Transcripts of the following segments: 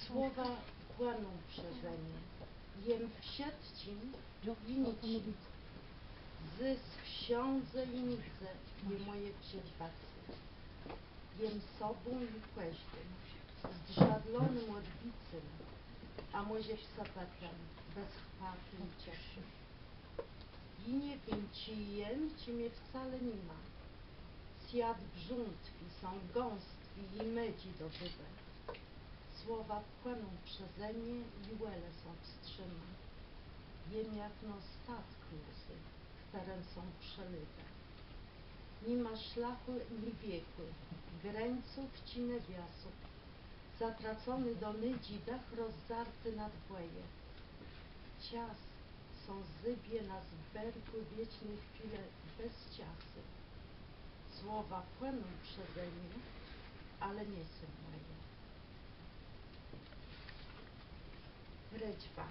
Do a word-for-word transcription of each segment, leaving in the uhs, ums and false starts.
Słowa płëną przeze mie. Jem wszëtczim i niczim. Zësk, ksãdze i nudze je mòje przed bacym. Jem sobą i kòżdim, zdrzadlonym òdbicym, a mòże wsë pòtem bez chwatë i cëszë. I nie wiém, czë jem, czë mie wcale ni ma. Swiat brzątwi sã gãstwi i mëdżi dobëwô. Słowa płëną przeze mie i wòlë sã wstrzima. Jem jak no statk mòrszi, chtëren sã przelewô. Ni ma szlachù ni wiekù, grańców czë nôwiasów. Zatracony do nôdżi dëch rozdarti nad bòje. Czas sã zëbie na zberkù wieczny chwilë bez czasu. Słowa płëną przeze mie, ale nie są mòje. Rëczba.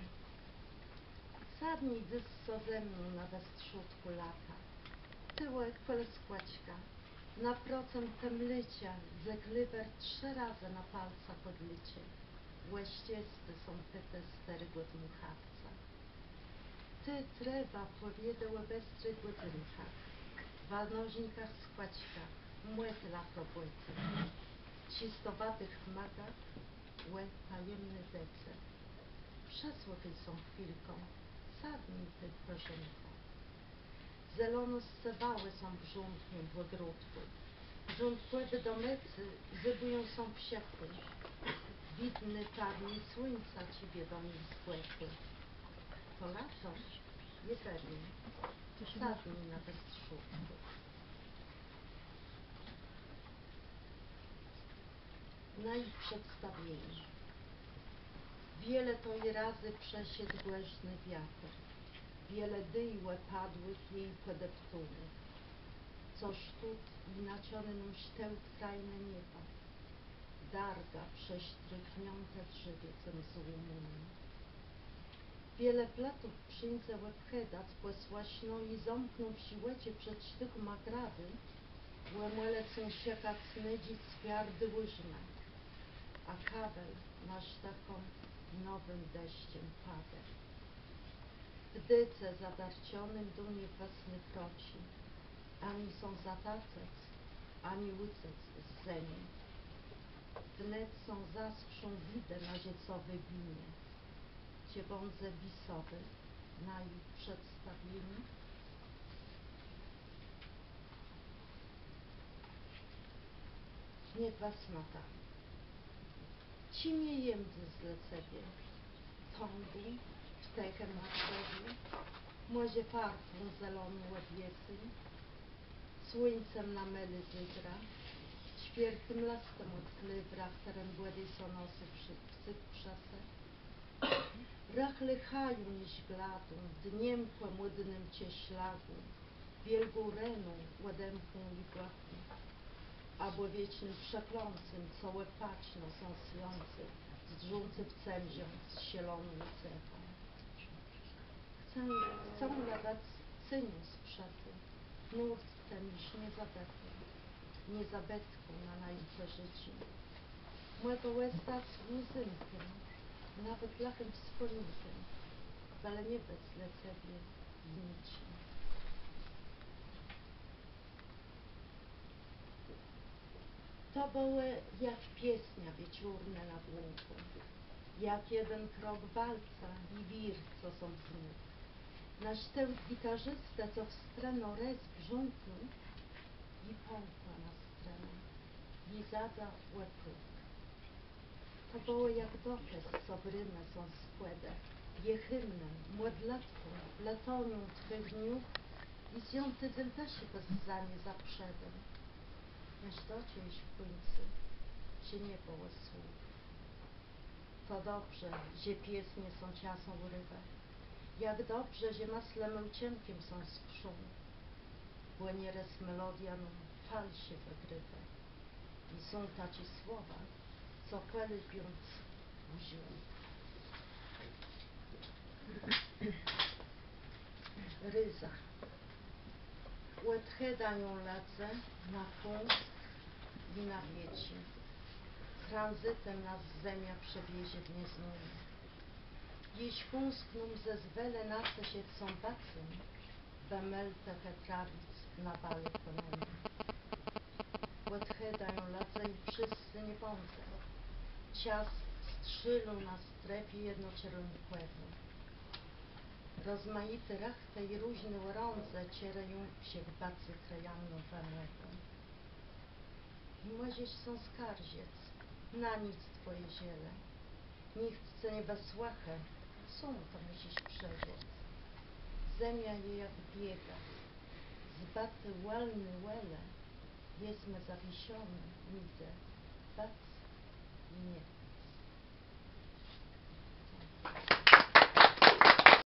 Sadni dzys so ze mną na westrzódkù lata. Tëlkò kòl skòczka. Naprocëm të mlécza, dze klewér trzë razë na palcach òdliczi. Ò szczescé sã pitô stôrégò dmùchawca. Të, trôwa, pòwiôdô ò bëstrëch gòdzënkach, wanożnikach skòczkach, mòtilach robòcëch, czëstowatëch magach, ò tajemny dëce. Przësłëchôj sã chwilką, sadni të, kòżãta. Zelonoscë wałë sã wrzątnią w ògródkù. Rządkòwé domecë zëbùją sã w szëchù. Widny tarnie słuńca czebie do nich z bòkù. To lato je pewnie. Sadni na westrzódkù. Naje przedstawienié. Wiele to i razy przeszedł gòrzny wiater, wiele dëj òpadłëch i pòdeptónëch, co sztót i naczony nóm sztôłt krajnë nieba, darga przesztrëchniãtô drzewiecym złómónym. Wiele plëtów przińdze òbchëdac pòsłëszno i zamknąwszë òczë przed sztëkama gradu, òmòlëcym szëkac nôdżi cwiardé ùrzmë, a kawel na sztëkã nowim deszczem padô. W dëce zadarczonym dëch niewësny kroczi, ani sã zatacëc, ani ùcec z zemi. Wnet sã zaskrzą widë na żëcowi binie. Czë bãdze bisowi naje przedstawienié? Niewësnota. Czim jô jem dzys dlô cebie? Tãgą, ptôchã na drzewie, mòże farfą zeloną òb jeséń, słuńcem na môlu zégra, czwiertim lëstã òd klewra, chtëren bòdôj sã nosy przë, przë, przë se. Rëchli chają i żgladą, dniem pòmùdnym czë szlagą, wiôlgą reną òdemkną i głëchą, abò wiecznym przeklãcym, co òpaczno sã swiący, zdrzący w cemżã z zieloną cechą. Chcã, chcã le bëc cenią sprzëti, nurt ten ju nie zabëti, nie zabëtkù na najim przeżëcym. Mògã òstac łzënkã, nawet lëchim wspòmninkã, bë le nie bëc dlô cebie niczim. To bëło jak piesniô wieczórnô nad łąką, jak jeden krok walca i wir, co sã wzmógł. Na sztôłt gitarzistë, co w strënã rëzg ząknął i pãkła na strënã, i zadza òpłukł. To bëło jak dokôz, co w rimie sã skłôdô, je himnã, mòdlëtwą, letanią twëch dniów i swiãti dzél dëszë bez zamiar zaprzedóm. Jaż doczëjesz w kùńcu, że nie bëło słów. To dobrze, że piesnie sã czasã ùrëwô. Jak dobrze, że mëslë mòlczënkã sã skrząc, bò nierôz melodiô nóm falszëwò grywô. I są taczé słowa, co kòlëbią łzë. Réza. Òdchôdają lëdze na Pùńsk i na wieczi. Z Tranzytem nas zemia przewiezie w nieznóné. Jesz kąsk nóm zezwelë nasëszëc sã bacym, bë môl tëchë trawic na bale kònóné. Òdchôdają lëdze i wszëscë nie bãdze. Czas strzélô na strefie jednoczerënkòwò. Rozmajité rëchtë i różné òrãdze czerëją wszechbëcé krëjamną wëmòwą. I mòżesz sã skarżëc na nic, twòje żëlé. Nicht ce nie wësłëchô, sóm to mùszisz przeżëc. Zemia je jak biega. Z bëtë wòlny wòlë jesmë zawieszony nigdze bëc i nie bëc.